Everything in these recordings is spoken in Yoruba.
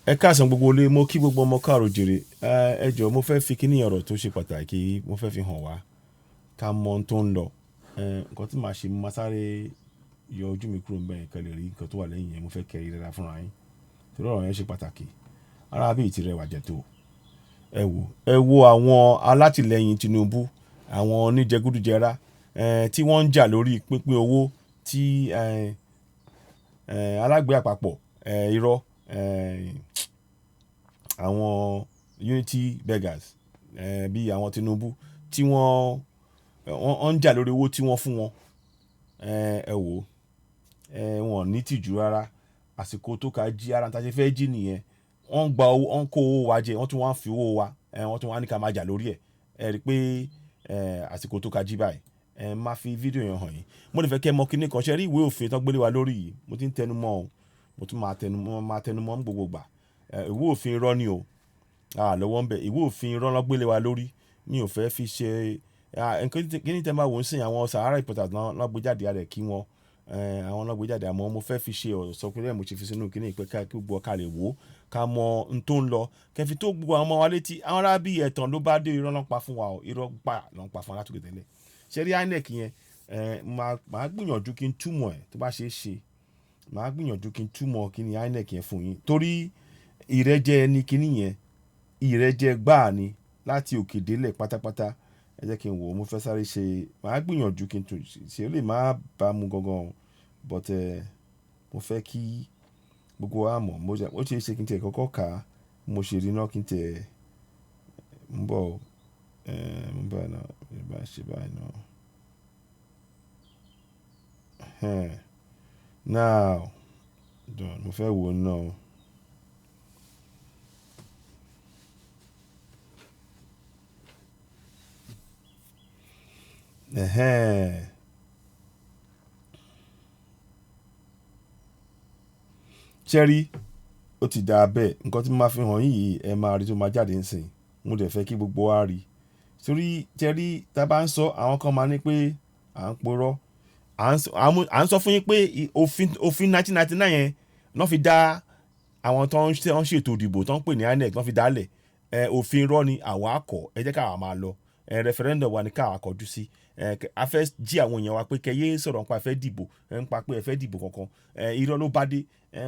Ẹ káàsán gbogbo ilé, mo kí gbogbo ọmọ káàró jèrè. Ẹ jọ̀ọ́, mo fẹ́ fi kíní ọ̀rọ̀ tó ṣe pàtàkì, mo fẹ́ fi hàn wá ká mọ ohun tó ń lọ. Nǹkan tí màá ṣe, mo máa sáré yọ ojú mi kúrò níbẹ̀ kẹ́ lè rí nǹkan tó wà lẹ́yìn yẹn. Mo fẹ́ kẹ́ rí dáadáa fúnra yín torí ọ̀rọ̀ yẹn ṣe pàtàkì. Ará bí ti rẹwà jẹ tó. Ẹ wò, ẹ wo àwọn alátìlẹyìn Tinubu, àwọn oníjẹgúdújẹrá tí wọ́n ń jà lórí pínpín owó tí alágbé àpapọ̀, irọ́, àwọn unity beggars bí àwọn Tinubu tí wọ́n ń jà lórí owó tí wọ́n fún wọn. Ẹ wò, wọn ò ní tìjú rárá. Àsìkò tó ká jí ara tá a ṣe fẹ́ jí nìyẹn. Wọ́n ń gba owó, wọ́n ń kó owó wa jẹ, wọ́n tún wá ń fi owó wa, wọ́n tún wá ní ká máa jà lórí ẹ̀. Ẹ rí i pé àsìkò tó ká jí báyìí. Ẹ máa fi fídíò yẹn hàn yín. Mo lè fẹ́ kẹ́ mọ̀ kíní kan ṣe rí ìwé òfin tó gbélé wa lórí yìí. Mo ti ń tẹnu mọ́ o, mo tún máa tẹnu mọ́, máa tẹnu mọ́ ní gbogbo ìgbà. Ìwé òfin irọ́ ni o, a lọ́wọ́ ń bẹ̀. Ìwé òfin irọ́ ló gbélé wa lórí. Mi ò fẹ́ fi ṣe nǹkan kíní tẹ́ máa wò ó sìn. Àwọn Sahara Reporters náà gbé jáde rẹ̀ kí wọ́n, àwọn náà gbé jáde, àmọ́ mo fẹ́ fi ṣe ọ̀rọ̀ sọ pé mo ṣe fi sínú kíní pé ká gbogbo ká lè wò ó, ká mọ ohun tó ń lọ, kẹfì tó gbogbo àwọn ọmọ wa létí. Àwọn ará bí ẹ̀tàn ló bá dé, irọ́ ló ń pa fún wa o, irọ́ gbà ló ń pa fún wa látòkè tẹ́lẹ̀. Ṣé rí INEC yẹn, máa gbìyànjú kí n túmọ̀ ẹ̀ tó bá ṣe é ṣe. Màá gbìyànjú kí n túmọ̀ kí ni INEC yẹn fún yín, torí ìrẹ́jẹ ni kíní yẹn, ìrẹ́jẹ gbáà ni láti òkè délẹ̀ pátápátá. Ẹ jẹ́ kí n wò ó, mo fẹ́ sáré ṣe, màá gbìyànjú kí n tún ṣe, ó lè má bá mu gangan, but mo fẹ́ kí gbogbo wa mọ̀. Mo ó ṣe é ṣe kí n tiẹ̀ kọ́kọ́ kà á, mo ṣe rí náà kí n tiẹ̀ ń bọ̀, ń bọ̀ náà, bá ṣe báyìí náà. Now, done, mo fẹ́ wò ó náà. Ẹ̀hẹ́n. Ṣé rí? Ó ti dáa bẹ́ẹ̀. Nǹkan tí mo máa fi hàn yín yìí, ẹ máa rí tó máa jáde nísìnyí. Mo dẹ̀ fẹ́ kí gbogbo wa rí. Torí ṣé rí, tí a bá ń sọ, àwọn kan máa ní pé à ń purọ́. À ń sọ fún yín pé òfin 1999 yẹn ló fi dá àwọn tó ń ṣètò ìdìbò tó ń pè ní INEC ló fi dá lẹ̀. Òfin irọ́ ni àwa kọ̀. Ẹ jẹ́ ká àwa máa lọ. Referendum wa ni ká àwa kọjú sí. A fẹ́ jí àwọn èèyàn wa pé kẹ́ yé sọ̀rọ̀ nípa ẹ fẹ́ dìbò, nípa pé ẹ fẹ́ dìbò kankan. Irọ́ ló bá dé.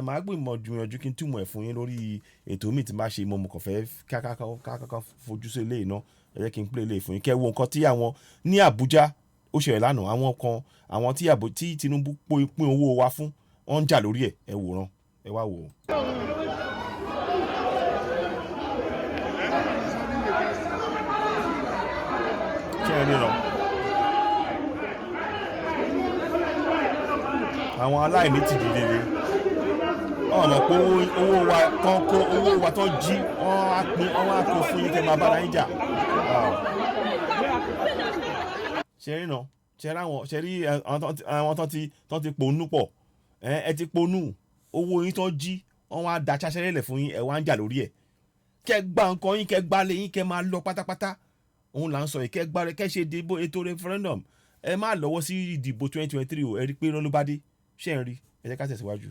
Màá gbìyànjú kí n túmọ̀ ẹ̀ fún yín lórí ètò mi tí màá ṣe. Mo kàn fẹ́ ká fojú sí eléyìí náà. Ẹ jẹ́ kí n play eléyìí fún yín. Kẹ́ wo nǹkan tí àwọn ní Abuja ó ṣẹlẹ̀ lánàá. Àwọn kan, àwọn tí Tinubu pín owó wa fún, wọ́n ń jà lórí ẹ̀. Ẹ wòran, ẹ wá wò ó. Ṣé ẹ ríran? Àwọn aláìní tìjú rere. Wọ́n mọ̀ pé owó wa tán kó, owó wa tán jí, wọ́n á pín, wọ́n á kó fún yín kẹ́ máa bára yín jà. Ṣé ẹ ríran? Ṣé rí àwọn, ṣé rí àwọn tán ti ponú pọ̀? Ẹ ti ponú. Owó yín tán jí, wọ́n wá da ṣaṣẹ́rẹ́ lẹ̀ fún yín, ẹ wá ń jà lórí ẹ̀. Kẹ́ gba nǹkan yín, kẹ́ gbá lé yín, kẹ́ máa lọ pátápátá. Òun là ń sọ yìí, kẹ́ gbá, kẹ́ ṣe ìdìbò ètò referendum. Ẹ má lọ́wọ́ sí ìdìbò 2023 o, ẹ rí pé irọ́ ló bá dé. Ṣé ẹ rí? Ẹ jẹ́ ká tẹ̀síwájú.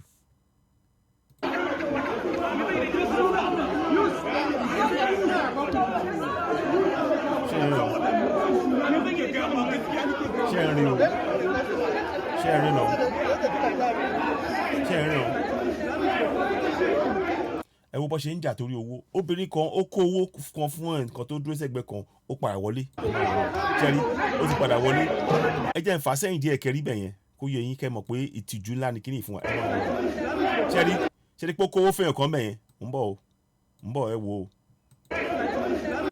Ṣé ẹ rí o? Ṣé ẹ rí o? Ṣé ẹ rí náà? Ṣé ẹ rí o? Ẹ wo bó ṣe ń jà torí owó. Obìnrin kan ó kó owó kan fún ẹnìkan tó dúró sẹ́gbẹ̀ẹ́ kan, ó padà wọlé. Ṣé rí? Ó ti padà wọlé. Ẹ jẹ́ n fà sẹ́yìn díẹ̀ kẹ́ rí bẹ̀ yẹn, kó yé yín kẹ́ mọ̀ pé ìtìjú ńlá ni kíní fún wa. Ẹ máa wò ó. Ṣé rí? Ṣé rí pé ó kó owó fún ẹnìkan bẹ̀ yẹn? Ń bọ̀ o. Ń bọ̀, ẹ wò ó.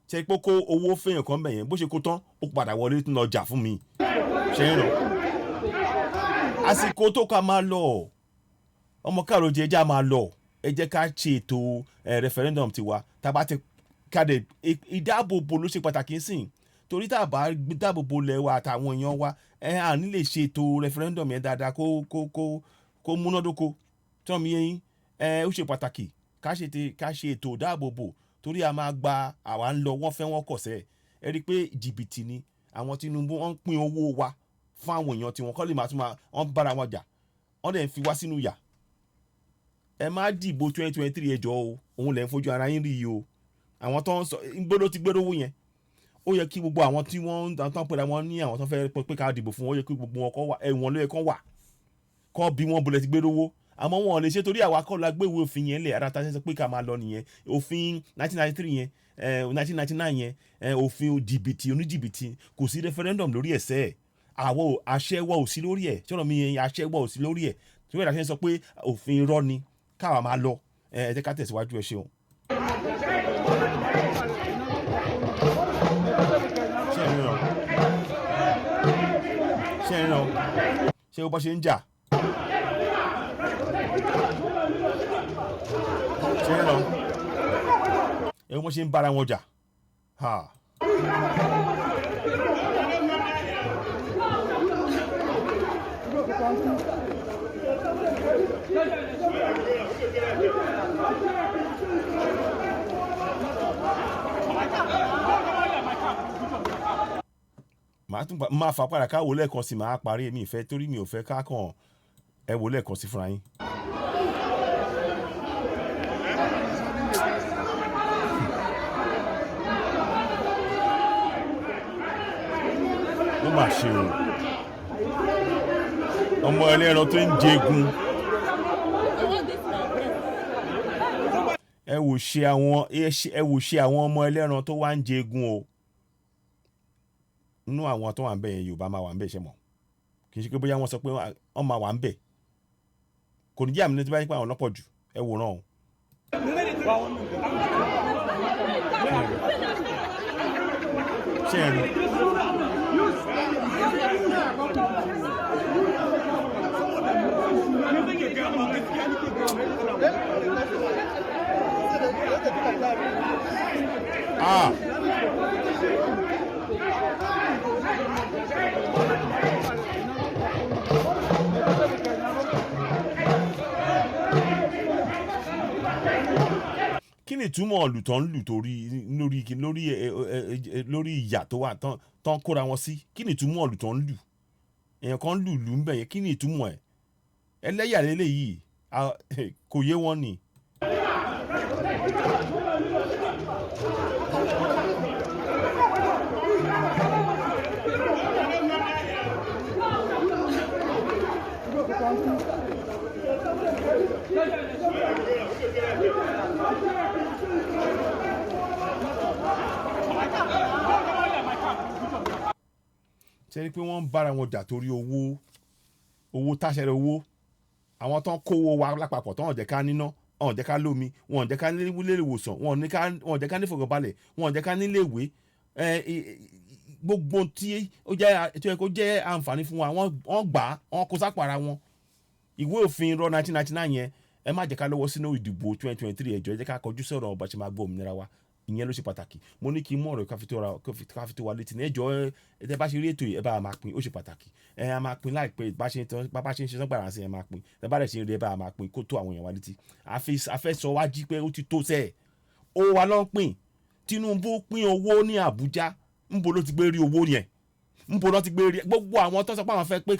Ṣé rí pé ó kó owó fún ẹnìkan bẹ̀ yẹn? Bó ṣe kó tán, ó padà wọlé tún lọ jà fún mi. Ṣé ń ràn? Àsìkò tó ká máa lọ. Ọmọ káàró jẹ, ẹjẹ́ á máa lọ. Ẹ jẹ́ ká ṣe ètò referendum tiwa. Tá a bá ti káde ìdáàbòbò ló ṣe pàtàkì sìn. Torí tá a bá dáàbòbò ilẹ̀ wa àtàwọn èèyàn wa, à ní lè ṣe ètò referendum yẹn dáadáa kó múnádóko. Tí wọ́n mi yé yín, ó ṣe pàtàkì ká ṣe ètò ìdáàbòbò torí a máa gba àwa ń lọ, wọ́n fẹ́ wọ́n kọ̀ sẹ́. Ẹ rí i pé jìbìtì ni àwọn Tinubu, wọ́n ń pín owó wa fún àwọn èèyàn tí wọ́n kọ́ lè máa tún máa, wọ́n bára wọn jà, wọ́n dẹ̀ ń fi wá sínú ìyà. Ẹ má dìbò 2023, ẹ jọ̀ọ́ o. Òun lẹ̀ ń fojú ara yín rí yìí o. Àwọn tó ń sọ gbọ́dọ̀ ti gbẹ́rọ owó yẹn, ó yẹ kí gbogbo àwọn tí wọ́n ń tán pẹ̀lú àwọn ní àwọn tó fẹ́ pé ká dìbò fún wọn, ó yẹ kí gbogbo wọn kọ́ wà, ẹ̀wọ̀n ló yẹ kán wà, kọ́ bí wọ́n bolẹ̀ ti gbé lówó. Àmọ́ wọn ò lè ṣe torí àwa kọ́ la gbé ìwé òfin yẹn lẹ̀. Ara ta ṣe sọ pé ká máa lọ nìyẹn. Òfin 1993 yẹn, 1999 yẹn, òfin jìbìtì, oníjìbìtì, kò sí referendum lórí ẹ̀sẹ̀ ẹ̀. Àwọ̀ àṣẹ wa ò sí lórí ẹ̀. Ṣọ́nà mi yẹn, àṣẹ wa ò sí lórí ẹ̀ tí wọ́n yàrá ṣe ń sọ pé òfin irọ́ ni, káwa máa lọ. Ẹ jẹ́ ká tẹ̀síwájú. Ẹ ṣeun. Ṣé ẹ ríran? Ṣé ẹ ríran? Ṣé o bọ́ ṣe ń jà? Ṣé ẹ ríran? Ẹ wọ́n ṣe ń bára wọn jà ha. Màá tún máa fà padà ká wò lẹ́ẹ̀kan sí, màá parí. Èmi ìfẹ́ torí mi ò fẹ́ ká kàn. Ẹ wò lẹ́ẹ̀kan sí fúnra yín. Ó mà ṣe o, ọmọ ẹlẹ́ran tó ń jẹgun. Ẹ wò ṣe àwọn, ẹ wò ṣe àwọn ọmọ ẹlẹ́ran tó wá ń jẹgun o. Nínú àwọn tó wà ń bẹ̀ yẹn, Yorùbá máa wà ń bẹ̀. Ṣe mọ̀, kì í ṣe pé bóyá wọ́n sọ pé wọ́n máa wà ń bẹ̀, kò ní jẹ́ àmì ní tí bá yẹ pé àwọn lọ́pọ̀ jù. Ẹ wòran o. Ṣé ẹ rí? Ah! Kí ni ìtumọ̀ ọ̀lù tó ń lù torí lórí lórí lórí ìyà tó wà tán tán kóra wọn sí? Kí ni ìtumọ̀ ọ̀lù tó ń lù? Èèyàn kan lù lù ń bẹ̀ yẹn. Kí ni ìtumọ̀ ẹ̀? Ẹlẹ́yà lélẹ́yìí, kò yé wọn ni. Ṣe ni pé wọ́n ń bára wọn jà torí owó, owó táṣẹrẹ owó. Àwọn tó ń kówó wa lápapọ̀, tó ń jẹ́ ká níná, wọn ò jẹ́ ká lómi, wọn ò jẹ́ ká nílé ìwòsàn, wọn ò jẹ́ ká ní ìfọ̀kànbalẹ̀, wọn ò jẹ́ ká nílé ìwé, gbogbo tí ó jẹ́ tó yẹ kó jẹ́ àǹfààní fún wa, wọ́n gbà á, wọ́n kó sápò ara wọn. Ìwé òfin rọ 1999 yẹn, ẹ má jẹ́ ká lọ́wọ́ sínú ìdìbò 2023. Ẹ jọ̀ọ́, ẹ jẹ́ ká kọjú sọ̀rọ̀ ọba ṣe máa gbọ́ òmìnira wa. Ìyẹn ló ṣe pàtàkì. Mo ní kí n mú ọ̀rọ̀ ká fi tó wa létí ní. Ẹ jọ̀ọ́, ẹ tẹ́ bá ṣe rí ètò yìí, ẹ bá máa pín. Ó ṣe pàtàkì. Ẹ a máa pín láìpẹ́. Bá ṣe ń ṣe sọ́gbàrà sí, ẹ máa pín. Ẹ bá dẹ̀ ṣe ń rí, ẹ bá máa pín kó tó àwọn èèyàn wa létí. A fẹ́ sọ wá jí pé ó ti tó sẹ́ẹ̀. Ó wa ló ń pín. Tinubu pín owó ní Àbújá. Ńbo ló ti gbé rí owó yẹn? Ńbo ló ti gbé rí? Gbogbo àwọn tó sọ pé àwọn fẹ́ pé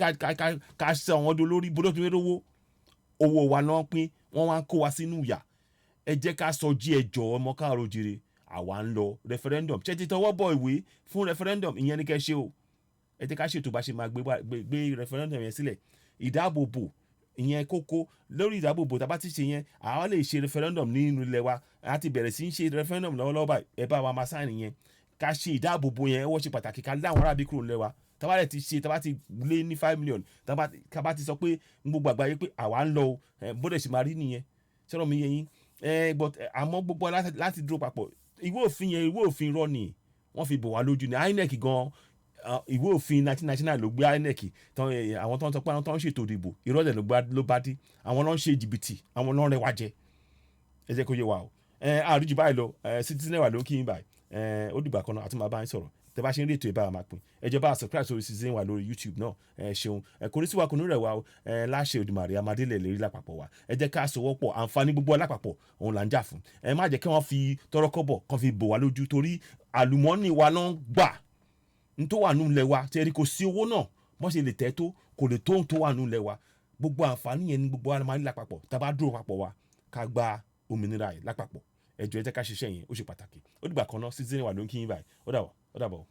ká ṣe àwọn ọdún lórí, bó ló ti gbé rí owó? Owó wa ló ń pín. Wọ́n wá ń kó wa sínú ìyà. Ẹ jẹ́ ká sọ jí. Ẹ jọ̀ọ́, ọmọ káàárọ̀ oòjíire, àwa ń lọ referendum. Ṣé ti tọwọ́ bọ̀ ìwé fún referendum? Ìyẹn ni kẹ́ ṣe o. Ẹ jẹ́ ká ṣètò bá ṣe máa gbé referendum yẹn sílẹ̀. Ìdáàbòbò, ìyẹn kókó lórí ìdáàbòbò. Tá a bá ti ṣe yẹn, àwa lè ṣe referendum nínú ilẹ̀ wa. A ti bẹ̀rẹ̀ sí í ṣe referendum lọ́wọ́lọ́wọ́ báyìí. Ẹ bá wa máa sign yẹn. Ká ṣe ìdáàbòbò yẹn, ó ṣe pàtàkì. Ká lé àwọn arábí kúrò nílẹ̀ wa. Tá bá dẹ̀ ti ṣe, tá bá ti lé ní 5 million, tá bá ti sọ pé gbogbo àgbáyé pé àwa ń lọ o, bó dẹ̀ ṣe máa rí nìyẹn. Sọ̀rọ̀ mi yé yín? But àmọ́ gbogbo wa láti dúró papọ̀. Ìwé òfin yẹn, ìwé òfin irọ́ ni wọ́n fi bò wá lójú ní. INEC gan, ìwé òfin 1999 ló gbé INEC tán. Àwọn tó ń sọ pé àwọn tó ń ṣètò ìdìbò, irọ́ dẹ̀ ló bá dé. Àwọn ló ń ṣe jìbìtì, àwọn ló ń rẹwà jẹ. Ẹ jẹ́ kó yé wa o. Àríjù báyìí lọ. Citizen wà ló kí n báyìí. Ó dìgbà kan náà, àti máa bá yín sọ̀rọ̀. Tẹ bá ṣe ń rí ètò, ẹ bá wa máa pín. Ẹ jẹ́ bá a subscribe sórí Citizen wa lórí YouTube náà. Ẹ ṣeun. Ẹ kò ní sí wa, kò ní rẹ̀ wa o. Ẹ láṣẹ Òdùmarè, amadélẹ̀ lérí lápapọ̀ wa. Ẹ jẹ́ ká sowọ́pọ̀. Àǹfààní gbogbo alápapọ̀ òun là ń jà fún. Ẹ má jẹ́ kí wọ́n fi tọrọkọ́bọ̀ kan fi bò wá lójú, torí àlùmọ́ọ́nì wa ló ń gbà n tó wà nù ilẹ̀ wa. Tẹ́rí kò sí owó náà, bọ́n ṣe lè tẹ́ tó, kò lè tó ohun tó wà nù ilẹ̀ wa. Gbogbo àǹfààní yẹn ní gbogbo wa máa ń lápapọ̀ tá a bá dúró papọ̀ wa. Ká gba òmìnira yìí lápapọ̀. Ẹ jọ̀ọ́, ẹ jẹ́ ká ṣiṣẹ́ yẹn, ó ṣe pàtàkì. Ó dìgbà kan náà, citizen wà ló ń kí yín báyìí. Ó dàbọ̀, ó dàbọ̀.